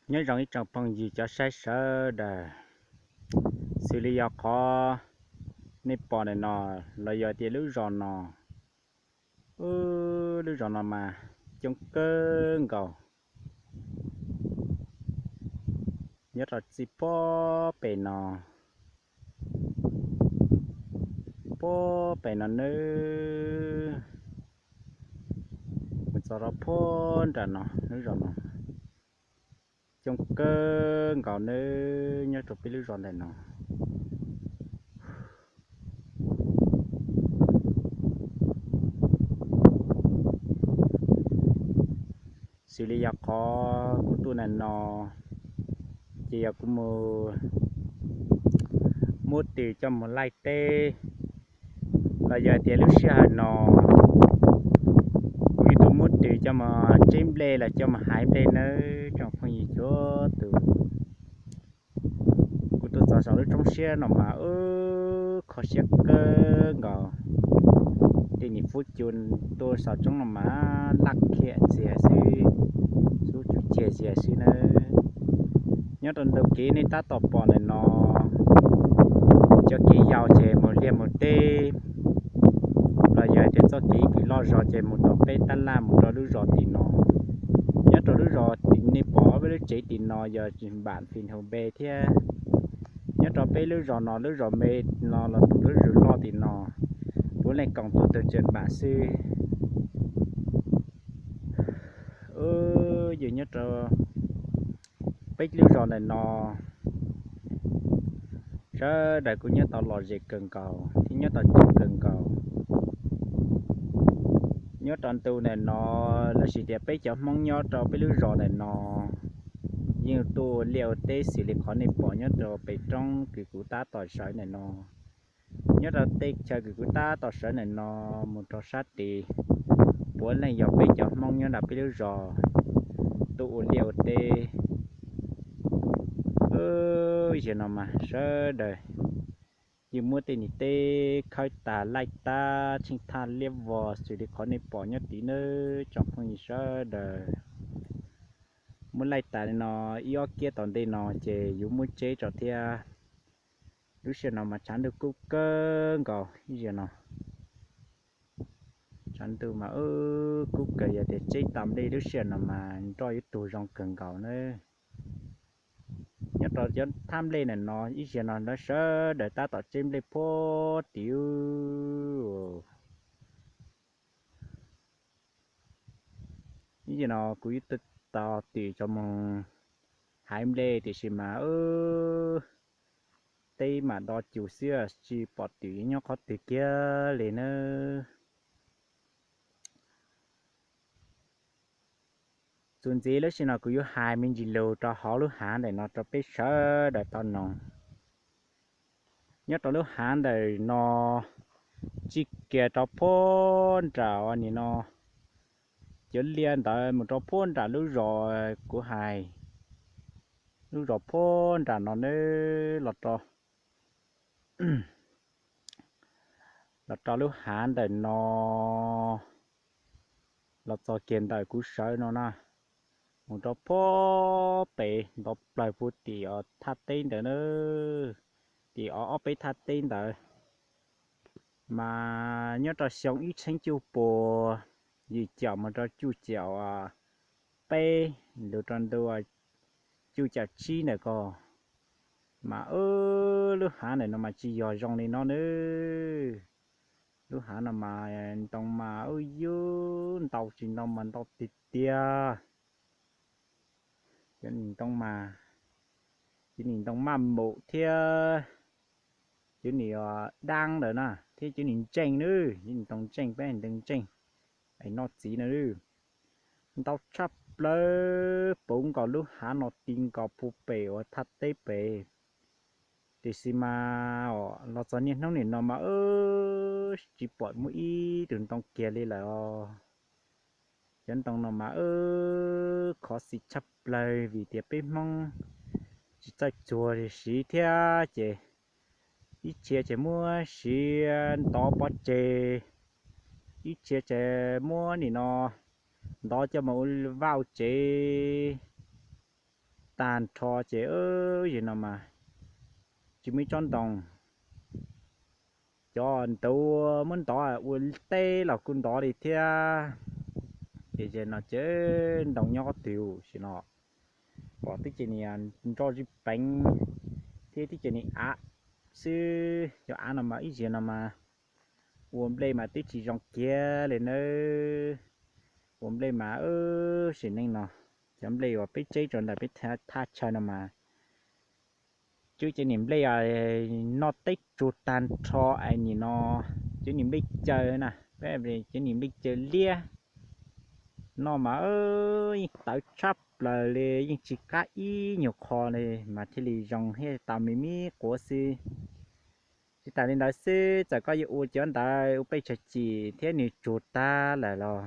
Nyob zoo ib tsoom phooj ywg cov saib sawv daws, xws li yog qhov nej pom ntawm no los yog tias lub zos no, lub zos no mas coob kawg nkaus. Nyob rau txij pob pem no, pob pem no nawb, mus txog rau pob nram no, lub zos no coob kawg nkaus nawb, nyob rau peb lub zos ntawm no. Xws li yog qhov kuv tuaj ntawm no, ces yog kuv mus muab ris coj mus laij teb, los yog tias lub sij hawm no kuv yuav tuaj muab ris coj mus tseb nplej los coj mus haiv nplej nawb tsoom phooj ywg txhua tus. Kuv tuaj txog saum lub roob siab no mas wb kho siab kawg nkaus. Tej niam fub cu tuaj saum roob no mas laj khiam ntxiag xwb, xub cu ciag ntxiag xwb nawb. Nyob rau ntug kev nej tab tom pom ntawm no, cov kev yau ces mus liaj mus teb, los yog tias txoj kev kws loj zog ces mus tom peb tab laj mus rau lub zos tim no. Nyob rau lub zos tim nej pom ob peb lub tsev tim no yog npam Phim Hau Npe thiab. Nyob rau peb lub zos no, lub zos me no los tus lub zos loj tim no, puav leej koom tuaj tug Tseem Npam xwb. Wb yog nyob rau peb lub zos ntawm no, sawv daws kuj nyob tau lom zem kawg nkaus thiab nyob tau coob kawg nkaus. Nyob rau ntu ntawm no, lossis tias peb cov Hmoob nyob rau peb lub zos ntawm no, yeej tuaj ua liaj ua teb xws li qhov nej pom nyob rau pem roob kws kuv tab tom sawv ntawm no. Nyob rau tej chaw kws kuv tab tom sawv ntawm no mus rau sab tid, puav leej yog peb cov Hmoob nyob rau peb lub zos tuaj ua liaj ua teb. Ub, yog no mas sawv daws yeej muab tej niag teb khawb tag laij tab tsheej thaj liab vog xws li qhov nej pom nyob tid nawb tsoom phooj ywg sawv daws. Muab laij tas li no ib ob kiab tom ntej no ces yuav muab tseb tso thiab. Lub sij hawm no mas tshav ntuj kub kawg nkaus ib zaug no. Tshav ntuj mas wb kub kawg, yog tias tseb tas nplej lub sij hawm no mas nroj yuav tuag zoo kawg nkaus nawb. Nyob rau cov thaj nplej ntawm no ib zaug no lawv sawv daws tab tom tseb nplej puag tim. Ib zaug no kuv yuav tos tim cov mus haiv nplej tiam sis mas wb teb mam do cus xwb tsis pom tim nyob qhov twg kiag li nawb. Txuas ntxiv lub sij no kuv yuav hais me ntsis lus rau hauv lub hav ntawm no rau peb sawv daws tau noog. Nyob rau lub hav ntawm no txij kiag rau puag nram nim no cov liaj ntawd mus rau puag nram lub zos kuv hais, lub zos puag nram no nawb, los rau lub hav ntawm no, los txog kiag ntawm kuv sawv no na, mus rau puag pem nto plaws puag tim thaj teb ntawd na, tim ob peb thaj teb ntawd. Mas nyob rau xyoo ib txheeb cuaj pua yim caum mus rau cuaj caum peb, lug rau ntu cuaj caum tsib ntawm ko, mas wb lub hav ntawm no mas tsis yog zoo li no nawb. Lub hav no mas ntoo mas wb yub ntau tsis ntau mas ntau tiag tiag. Cov nim ntoo mas, cov nim ntoo maj mum thiab cov nim daab ntawd na, thiab cov nim ntseej na, cov nim ntoo ntseej peb ntoo ntseej es noj txiv na, ntau tshaj plaws puv nkaus lub hav no ti nkaus puag pem uas thaj teb pem. Tiam sis mas los txog niaj hnub nim no mas wb tsis pom muaj ib tug ntoo kiag li lawm os. Cov ntoo no mas wb khuv xim tshaj plaws vim tias peb Hmoob tsis txawj txuag siv thiab ces ib txhia ces muab siv ntov pov tseg, ib txhia ces muab nim no ntov coj mus ua vaj ua tsev, tag nrho ces, ub, ze no mas tsis muaj ib tsob ntoo. Cov ntawd muab ntov ua teb los kuj ntov li thiab. Ces ze no ces ntoo nyob qhov twg sim no, pom twb ces niag nroj zij peev thiab twb ces niag av xwb. Cov av no mas ib ziag no mas ua nplej mas twb tsis zoo kiag li nawb. Ua nplej mas, sim neej no cov nplej uas peb tseb rau ntawm peb thaj chaw no mas, cov ces niag nplej noj teb tsug tag nrho es nim no cov niag nplej caws na, cov niag nplej caws liab no mas yeej tawv tshaj plaws li, yeej tsis qab ib nyuag qho li mas thiaj li zoo thiab tau me me quav xwb. Tsis tas li ntawd xwb, txawm koj yuav ua cov ntawd ua pej tsag cim thiab nws tsug tag lawm los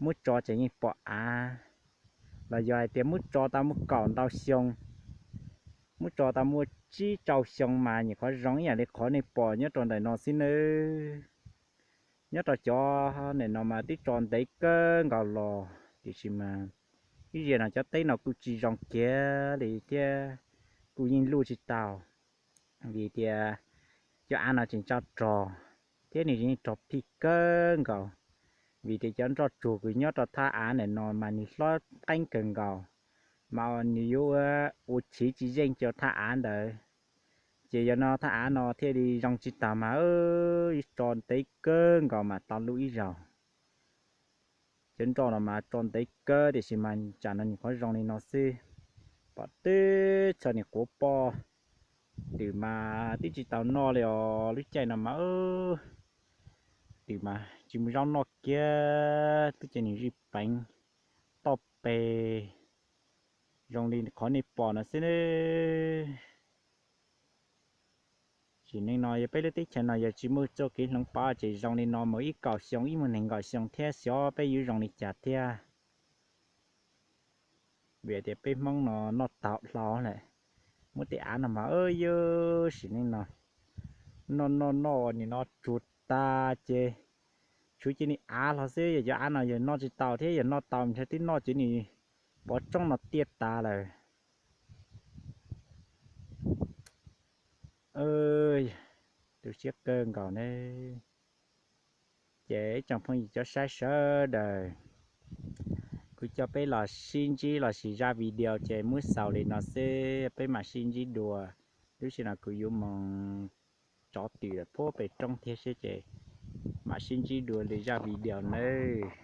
muab tso ces yeej pom av, los yog hais tias muab tso tau muaj kaum ntau xyoo, muab tso tau muaj tsib rau xyoo mas nyuam qhuav zoo ib yam li qhov nej pom nyob rau ntawm no xwb nawb. Nyob rau cov ntawm no mas twb tso ntev kawg nkaus los tiam sis mas ib ziag no cov teb no kuj tsis zoo kiag li thiab kuj yeej luj tsis tau, vim tias cov av no tseem tso rog thiab nws yeej rog phij kawg nkaus, vim tias cov nroj tsug kws nyob rau thaj av ntawm no mas nws hlob qeeb kawg nkaus, mas nws yuav ua chiv tsis yeej cov thaj av ntawd. Ces yog no thaj av no thiaj li zoo tsis tau mas tso ntev kawg nkaus mas tau luj ib zaug. Cov nroj no mas tso ntev kawg tiam sis mas tsam no nyuam qhuav zoo li no xwb. Pom twb txog niag quav poj, twb mas twb tsis tau noj li os. Lub caij no mas twb mas tsis muaj zaub noj kiag, twb ces niag zij peev toj pes zoo li qhov nej pom no xwb. Sim neej no yog peb lub teb chaws no yog tsis muaj txoj kev hloov pauv ces zoo li no mus ib kaum xyoo, ib muaj nees nkaum xyoo thiab xyov peb yuav zoo li cas thiab. Vim tias peb Hmoob no noj tau hlau lawm. Muab tej av no mas yuav sim neej no noj noj noj nim no tsuag tas ces tshuav cia niag av hlo xwb. Yog cov av no yog noj tsis tau thiab, yog noj tau ntshe twb noj ces niag pov roob no tiaj tas lawm. Tu siab kawg nkaus ne. Ces ib tsoom phooj ywg cov saib sawv daws, kuv coj peb los sib ntsib los sis zaj video ces muab xaus li no xwb, peb mam sib ntsib dua. Lub sij no kuv yuav mus tsov twm puag pem roob thiab seb ces mam sib ntsib dua li zaj video nawb.